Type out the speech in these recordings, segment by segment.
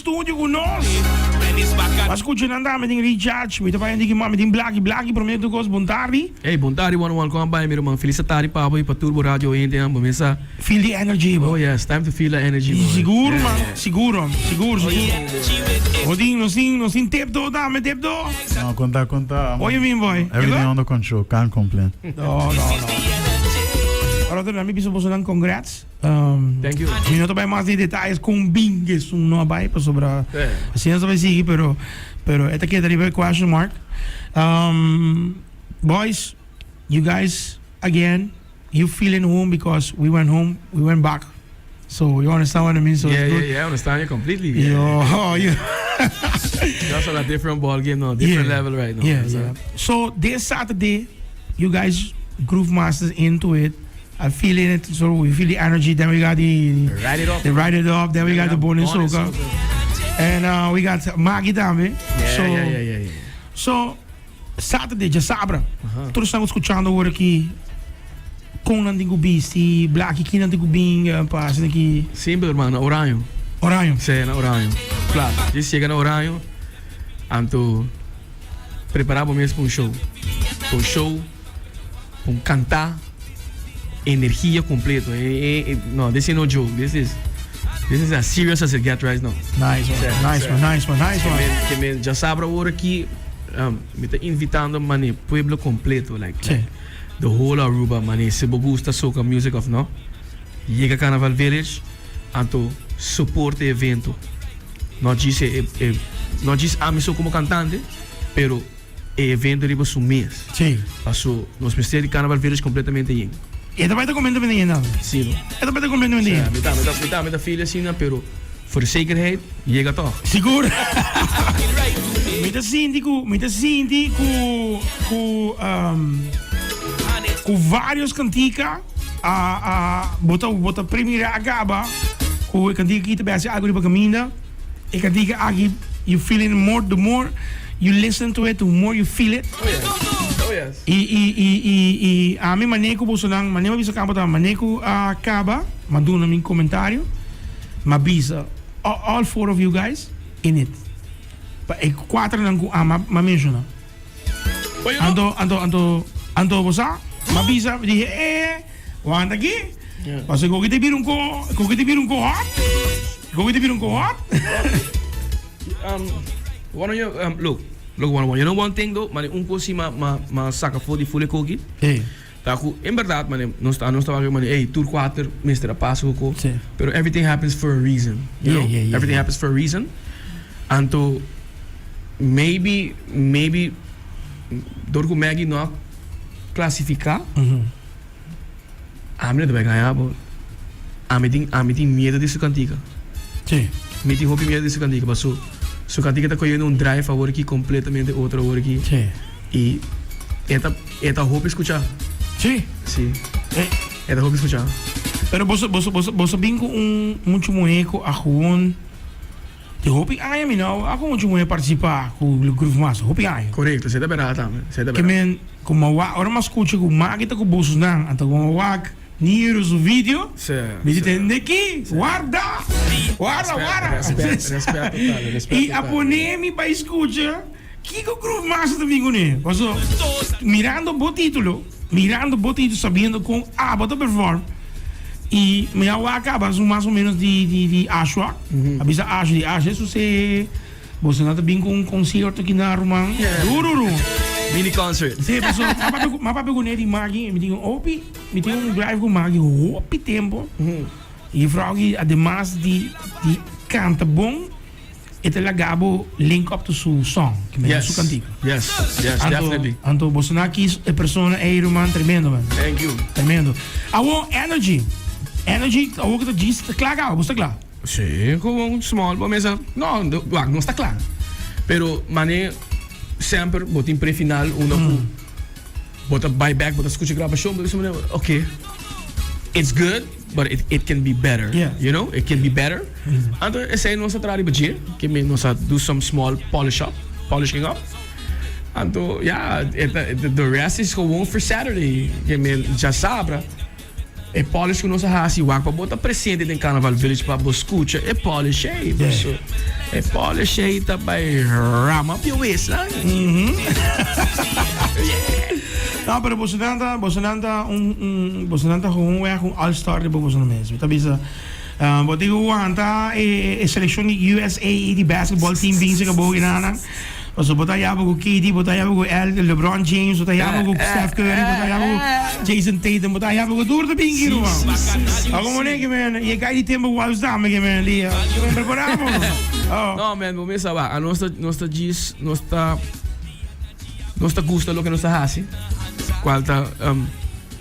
studio ku nos. Bo a skucha nan tambe den Recharge. Mi ta bai Enrique Mami den Blaki Blaki prome tur kos bon tardi. Ey bon tardi one one kon a bai mi ruman felis tardi pa bo y pa tur bo radio oyentenan bo mesa. Feel the energy bo. Oh yes time to feel the energy boy. Sigur man sigur sigur sigur. Bo tin nos tin nos tin Tipto tambe Tipto. No konta konta. Oye mi boy. Everything under control can't complain. No no no. Ora ta mi bisa boso nan congrats. Thank you. Mi no ta bai mas den detayes kon bin esun no a bai pasobra asina nos ta bai sigui pero pero e ta keda riba e question mark. Boys you guys again you feeling home because we went home we went back so you understand what I mean so Yeah, it's yeah, good. yeah, I understand you completely. Yo, you That's on a different ball game now, different Yeah. level right now. Yeah, so. yeah. So this Saturday, you guys Groove Masters into it. I feel it, so we feel the energy. Then we got the Ride it up. the ride it up. Then we got the bonus Bonus soca, soca. and we got Maggie tambe. Yeah, so, yeah, yeah, yeah, yeah. So Saturday, djasabra, tur esnan ku skuchando awor aki, kon nan tin ku bisti, blaki ki nan tin ku bin pa asina ki. Simpel hermano, na Oraño. Oraño. Sí, na Oraño. Klaar. Djis yega na Oraño, anto prepara bo mes pa un show. Pa un show, pa un kantá, energia kompleto. No, this ain't no joke. This is, this is as serious as it get right now. Nice one, Sí, nice sí. one, nice one, nice one. Ke men djasabra awor aki, mi ta invitando mane pueblo completo, like, Sí. like the whole Aruba, mane si bo gusta soca music of no, yega Carnaval Village, anto support e evento. No djis e, e, no djis ami so como cantante, pero e evento riba su mes. Sí. Paso nos mester di Carnaval Village completamente yen. E ta bai ta completamente yen tambe. Sí, no. E ta bai ta completamente yen. Sí, mi ta, mi ta, mi ta, mi ta feel asina, pero voor de zekerheid, yega toch. Sigur. Mi ta sinti ku, mi ta sinti ku, ku, ku varios kantika a, a, bo ta, bo ta premira a kaba ku e kantika aki ta bai hasi algu riba kaminda. E kantika aki you feel it more the more you listen to it the more you feel it. Oh yes. Oh yes. I i i i i ami mane ku bosonan mane mi bisa kaba ta mane ku a kaba ma duna mi komentario ma bisa all four of you guys in it pa e kuaternan ku a ma menshona. Anto anto anto anto bo sa ma bisa mi dije eh wanta aki pasobra koki ta bira un ko koki ta bira un ko hot. Koki ta bira un ko hot. One of your look look one one you know one thing though mane un kos si ma ma ma saka for di ful e koki ta ku en berdad mane nos ta nos ta wak mane ey tur kuater mester a pasa ku ko pero everything happens for a reason you know everything happens for a reason anto Maybe, maybe dor ku Maggie no a klasifiká, ami no ta bai gaña bo. Ami tin, ami tin miedu di su kantika. Sí. Mi tin hopi miedu di su kantika paso su kantika ta koyendo un drive awor aki kompletamente otro awor aki. Sí. I e ta, e ta hopi skuchá. Sí. Sí. E ta hopi skuchá. Pero boso, boso, boso, boso bin ku un muchu muhé ku a gewoon. Tin hopi aña mi no a con mucho muher participa cu Groove Master, hopi aña. Correcto, esey ta berdad tambe, esey ta Ke berdad. men cu mi a wak, ora mi a scucha cu Maggie ta cu bosonan, anto cu mi a wak Niro su video, Sí, mi di sí. tende ki, warda, warda, Respet, warda. respet, respet total, respet Y a total. pone mi bay scucha kico Groove Master ta bin cune. Paso, mirando bo titulo, Mirando bo tin sabiendo con abo ta perform y mi a wak caba su mas o menos di di di Ashwa a bisa Ashwa di Ashwa eso se boso no ta bin cu un concierto aki na ruman duro ruman. Mini concert. Si paso ma papia cu ma papia cu ne di Maggie mi tin un hopi mi tin un drive cu Maggie hopi tempo y e vrouw aki ademas di di canta bon. E ta laga bo link up to su song, ke men su kantika. Yes, yes, Anto, definitely. anto boso na kies e persona ey ruman tremendo man. Thank you. Tremendo. Awo energy. Energy awo ke ta djis ta kla kaba, bo sta kla? Sí, gewoon small bo mesa. No, wak, no sta kla. Pero mane semper bo tin pre-final unda ku bo ta bai bek, bo ta skucha grabashon, bo ta bisa mane, okay, it's good. But it it can be better. Yeah. You know, it can be better. Anto esei nos a traha riba dje, ke mi nos a do some small polish up, polishing up. Anto ya, e ta the rest is gewoon for Saturday. Ke mi djasabra. E polish ku nos a hasi wak pa bo ta presente den Carnaval Village pa bo skucha e polish ei. Paso e polish ei ta bai rama op je wes nan. No, pero boso nan ta, boso nan ta un, un, boso nan ta gewoon weg un all star riba boso nan mes. Mi ta bisa, bo tin ku wanta e, e selekshon di USA i di basketball team bin seka bo nan. Paso bo ta yaba ku KD, bo ta yaba ku L, LeBron James, bo ta yaba ku Steph Curry, bo ta yaba ku Jayson Tatum, bo ta yaba ku tur ta bin ki ruman. Awo mone ke men, e guy di Timberwolves tambe ke men, li, ke men prepara bo. Oh. No man, bo mes sa a nos ta, nos ta djis, nos ta, nos ta gusta loke nos ta hasi, cual ta um,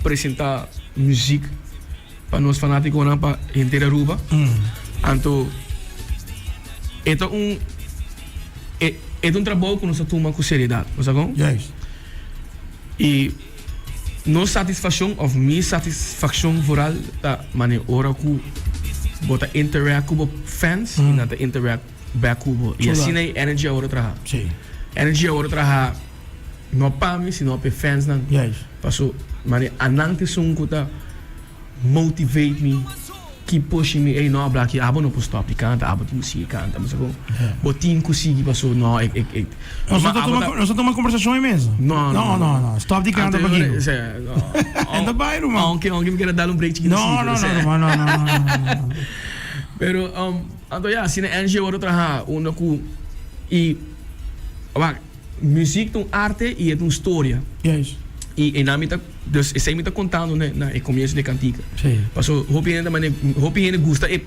presenta muziek pa nos fanaticonan pa henter Aruba. Anto e ta un e e ta un trabou ku nos ta tuma ku seriedat, bo sa kon? Juist. I nos satisfakshon òf mi satisfakshon vooral ta manera ora ku bo ta interact ku bo fans i nan ta interact back ku bo. I asina e energy awor a traha. Sí. Energy awor a traha no pa mi sino pa e fansnan. Juist. Paso manera anan ta esun ku ta motivate mi, keep pushing mi, ey no Blacky abo no por stop di canta, abo tin cu sigui canta, bo sa con? Bo tin cu sigui paso no e e Nos no ta tuma nos no ta tuma conversacion ey mes. No no no no stop di canta pa kico? En ta bay ruman. Aunke aunke mi kere dal un break chikito No no no ruman no no no no. Pero anto ya asina NG worde traha unda cu y wak. Muziek ta un arte y e ta un storia. Juist. Y einan mi ta, dus esey mi ta contando na na e comienzo di e cantica. Sí. Paso hopi hende ta mane, hopi hende gusta e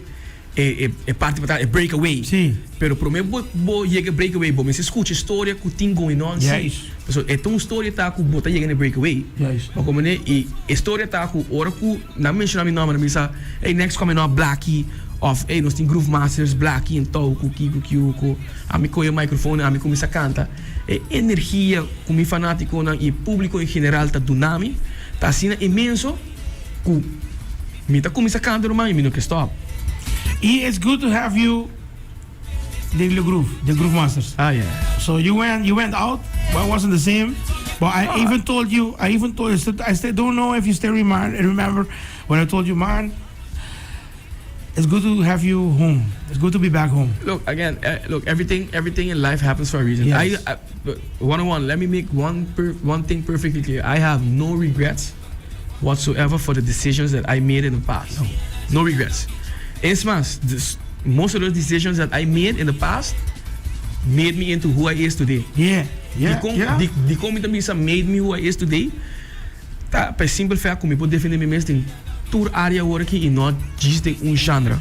e e parti pa tras, e break away. Sí. Pero prome bo bo yega e break away bo mester scucha e storia cu tin going on si. Juist. Paso e ta un storia ta cu bo ta yega na e break away. Juist. Bo comprende? Y e storia ta cu ora cu nan menciona mi nomber nan bisa, ey next coming up Blacky of ey nos tin Groove Masters Blacky en tou cu kico kiuco. Ami kohe e microfoon ami kuminsá kanta. E energia ku mi fanátikonan i e públiko en general ta duna mi ta asina inmenso ku mi ta kuminsá kanta ruman i mi no ke stòp. I it's good to have you den Le Groove, den Groove Masters. Ah yeah. So you went, you went out, but it wasn't the same. But I even told you, I even told you, I still don't know if you still remember when I told you, man, It's good to have you home. It's good to be back home. Look, again, eh, look, everything, everything in life happens for a reason. Yes. I, I, one on one, let me make one, per, one thing perfectly clear. I have no regrets whatsoever for the decisions that I made in the past. No, no regrets. Es más, this, most of those decisions that I made in the past made me into who I is today. Yeah, yeah, Di con, yeah. di, di con mi ta bisa made me who I is today? Ta pa e simpel fèt ku mi por defendé mi mes den tur área awor aki i no djis den un genre.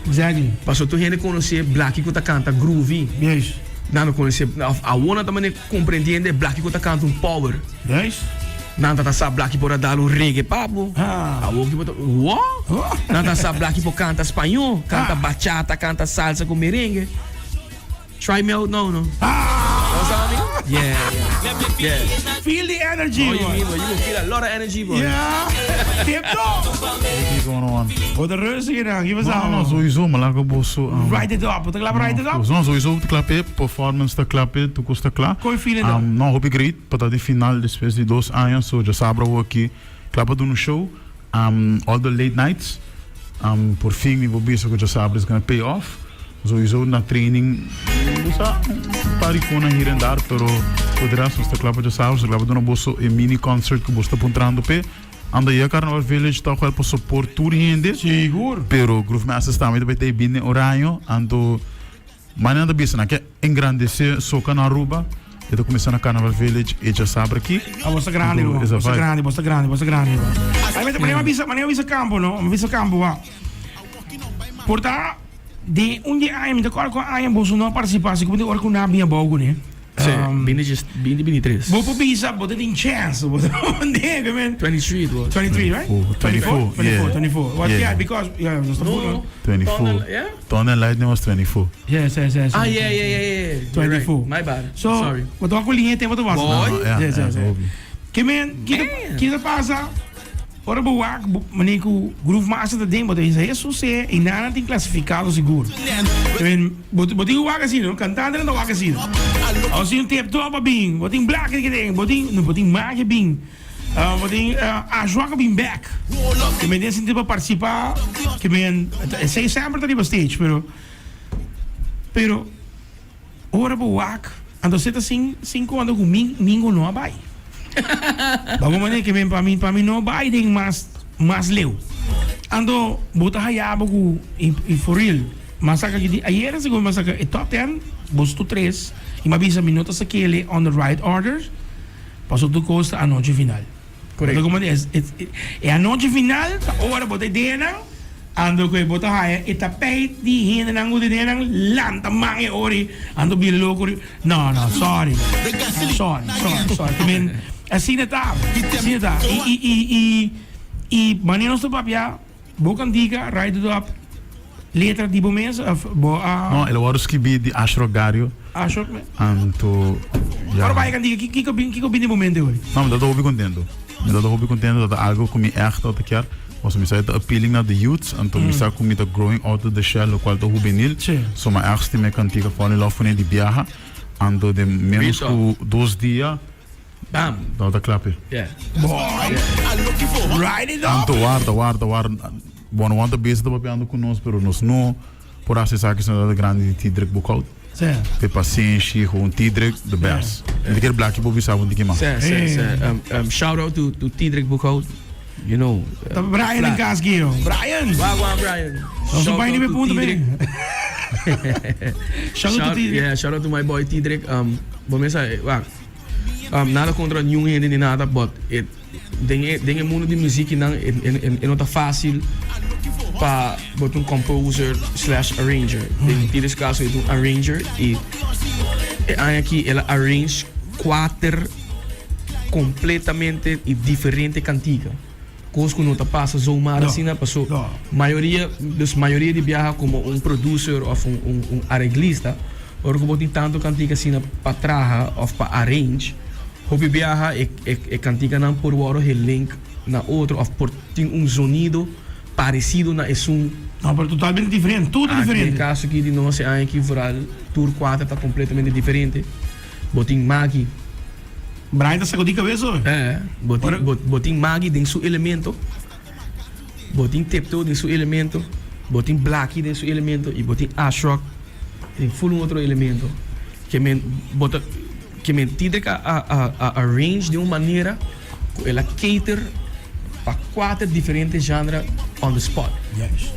Exactly. Pasobra tur hende konosé Blackie ku ta kanta groovy. Juist. Nan no konosé, òf awor nan ta manera komprendiendo e Blackie ku ta kanta un power. Juist. Nan ta ta sa Blackie por a dal un reggae pa bo. Ah. Awor ki bo ta, wò? Nan ta sa Blackie por kanta spañó, kanta Ah. bachata, kanta salsa ku merengue. Try me out now, no? Ah! Yeah, yeah, yeah. Feel the energy, Oh, you boy. mean, boy? You gonna feel a lot of energy, boy. Yeah. Tip top. Keep going on. Wat een rustig gedaan. Geef eens No, aan. no, sowieso, maar laat ik boso. Write it up. Wat ik laat write it up. No, sowieso te klappe, performance te klappe, toekomst te klaar. Kon je feeling dan? No, hopi great, pa die final después di dos años, so ya sabra we aquí, klaar pa doen een show. All the late nights, por fin mi por bisa cu djasabra is gonna pay off. Sowieso na training, bo sa un par di conan hier en daar, pero por de rest nos ta cla pa djasabra, nos ta cla pa duna boso e mini concert cu boso ta puntrando p'e. Anda ya Carnaval Village ta wel pa support tur hende. Sigur. Pero Groove Masters tambe ta bay ta e bini oraño, anto. Mañana ta bisa nan ke engrandece soca na Aruba, e ta cuminsa na Carnaval Village e djasabra aki. Ah, bo sta grandi, Anto, ruman. esa Bo sta vibe. grandi, bo sta grandi, bo sta grandi. Ai, mete, manera bisa, manera bisa campo, no? Mi bisa campo, wa. Por ta den un di aña, mi ta acorda cu aña boso no a participa, así como den ora cu nan a bin abou cune. Sí, 20 23. Bo por bisa, bo ta tin chance, bo ta nega, man. 23 it was. 23, right? 24, 24, yeah. 24. What, Yeah. yeah, because, yeah, nos ta No, no. 24. Thunder, yeah? Thunder and Lightning was 24. Yes, yes, yes. Ah, yes, yeah, yes, yeah, yes. yeah, yeah. You're right. 24. My bad. So, Sorry. bo ta con linha tempo ta was. Boy. No, yeah, Yes, yes, yeah, yes. hopi. Ke men, kita, Man. kita pasa, ora bo wak, bo, meneer ku Groove Master ta den, bo ta bisa, Jesus eh, y nana tin clasificado sigur. Ke men, bo, bo tin wak asina, no? Cantante nan ta wak asina. Als tin un tip top a bin, bo tin black ke den, bo tin, no, bo tin magia bin. Bo tin Ashwa ku bin bek. Ke men den sinti pa partisipa, ke men esei semper ta riba stage, pero pero ora bo wak anto se ta sin sin konta ku mi mingo no a bai. Bo manera ke men pa mi pa mi no bai den mas mas leu. Anto bo ta haya bo ku i for real m'a saka di ayera segun m'a saka e top ten boso tur tres i m'a bisa mi no ta sakele on the right order pasobra tur kos ta anochi final. Correcto. Como es, es, e anochi final ta ora bo ta ideanan ando ku bo ta haya e tapijt di hendenan ku ideanan lanta man e ori ando bira loko. No, no, sorry. Sorry, sorry, sorry. I mean, asina ta, asina ta. I, i, i, i, i manera nos ta papia, bo kantika, write it up, letra di bo mes of bo a. No, el a wòrdu skibí di Asher Ogario. Asher. Anto, ya. Ora bai kantika, ki, kiko bin, kiko bin den bo mente hoy? No, mi tabata hopi kontento. Mi tabata hopi kontento, tabata algo ku mi ègt tabata kier. Pasobra mi sa e ta appealing na the youths, anto mi sa ku mi ta growing out of the shell, lokual ta hubenil. Sí. So mi a ègt stima e kantika Fall in Love kuné di biaha. Anto den ménos ku dos dia, Bam! tabata kla p'e. Yeah. Boy! Write it up! Anto warda, warda, warda. Bo no wanta bes ta papiando ku nos, pero nos no por hasi esaki si no tabata grandi di Tidrick Boekhout. Sí. Te pasenshi, gewoon Tidrick, the best. Mi ta kere blaki por bisa bo un tiki mas. Sí, sí, sí. Shout out to, to Tidrick Boekhout. You know. Ta Brian in kas Gio. Brian! Wagwan Brian. Nos no bai ni be punto be. Shout out to Tidrick. Yeah, shout out to my boy Tidrick. Bo mesa, wak. Nada kontra niun hende ni nada, but it Den e den e mundo di muzikinan e e e no ta fácil pa bo ta un composer slash arranger. Den Tidrick su caso e ta un arranger y e aña aki el a arrange kuater completamente y diferente cantica. Cos cu no ta pasa zomaar asina paso mayoria dus mayoria di biaha como un producer of un un un areglista ora cu bo tin tanto cantica asina pa traha of pa arrange Hopi biaha e e kantikanan por wòrdu helink na otro òf por tin un zonido paresido na esun. No, pero totalmente diferente, tur ta diferente. Den e kaso aki di nos e aña aki vooral tur kuater ta kompletamente diferente. Bo tin Maggie. Brian ta sakudí kabes hoor. Eh, bo tin bo bo tin Maggie den su elemento, bo tin Tiptoe den su elemento, bo tin Blackie den su elemento i bo tin Ashrock den ful un otro elemento. Ke men bo ta. Ke men Tidrick a a arrange di un manera ku el a cater pa kuater diferente genre on the spot.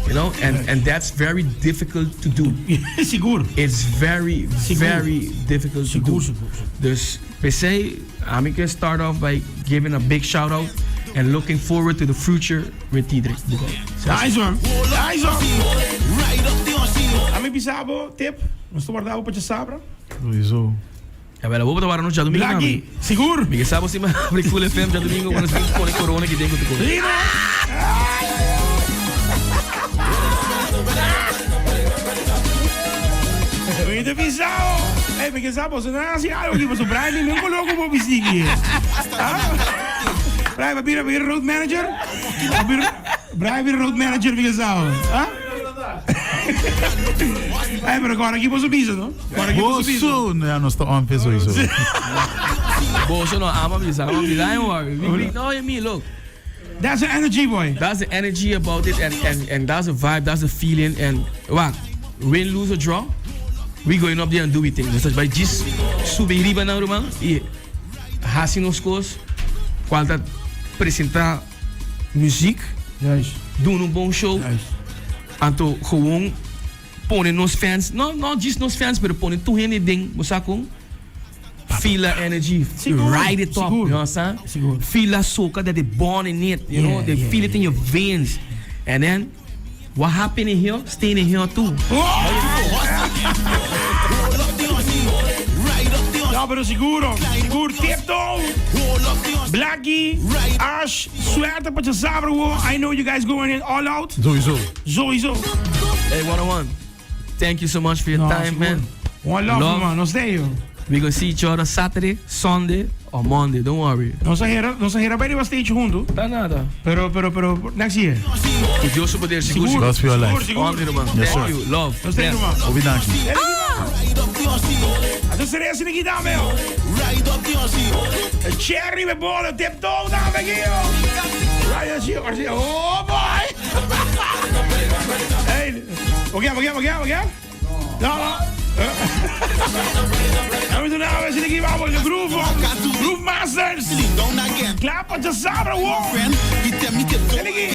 You know, and and that's very difficult to do. Sigur. It's very very difficult to do. Sigur, sigur. Dus p'esei ami ke start off by giving a big shout out and looking forward to the future with Tidrick Boekhoudt. Nice one. Nice one. Ami bisa bo tip, nos ta warda bo pa djasabra. Sowieso. Ya bela bo ta wara nos djadumingo nami. Blaki, sigur. Mi ke sa bo si mi abri Cool FM djadumingo ku nos bin pone corona ki den ku tu kos. Lino! Mi ta bisao. Ey, mi ke sa boso nan hasi algo aki pasobra Brian tin men koló ku bo bisti aki. Ah? Brian, bo bira bira road manager? Bo bira Brian bira road manager mi ke sa. Ah? Ay, pero kora aki boso bisa, no? Kora aki boso bisa. Boso, no, ya nos ta on pe sowieso. Boso no ama bisa, ama bisa. Don't worry. We, we, no, you mean, look. That's the energy, boy. That's the energy about it, and, and, and that's the vibe, that's the feeling, and what? Win, lose or draw, we going up there and do we thing. Nos ta bai djis subi riba nan, ruman, y hasi nos kos, cual ta presenta muziek, Juist. duna un bon show, Juist. anto gewoon pone nos fans, no, no djis nos fans, pero pone tur hende den, bo sa kon? Feel la energy, Sigur, ride it up, sigur, you know what I'm saying? sigur. Feel la soca that they born in it, you know, Yeah, they yeah, feel it in yeah. your veins. And then, what happen in here, stay in here too. No, pero seguro, sigur. Tiptoe, Blackie, Ash, suerte pa djasabra wo. I know you guys going in all out. Sowieso. Sowieso. Hey, 101, thank you so much for your No, time, sigur. man. One love, Love. man. Nos te yo. We gonna see each other Saturday, Sunday, or Monday. Don't worry. Nos a hera, nos a hera bai riba stage huntu. Ta nada. Pero, pero, pero, next year. Ku Dios su poder, sigur, Sigur, sigur. Love for your sigur, life. sigur. Honor, man. Yes, Thank sir. you. Love. Nos te Bless. ruman. Hopi danki. Anto seria asina ki dame. Cherry be bolo tiptoe tambe aki. Right, así, así. Oh boy. Hey, ok, ok, ok, ok. No, no. Vamos doen nou, we zitten hier allemaal in de groove. Groove Masters. Klaar, djasabra, wow.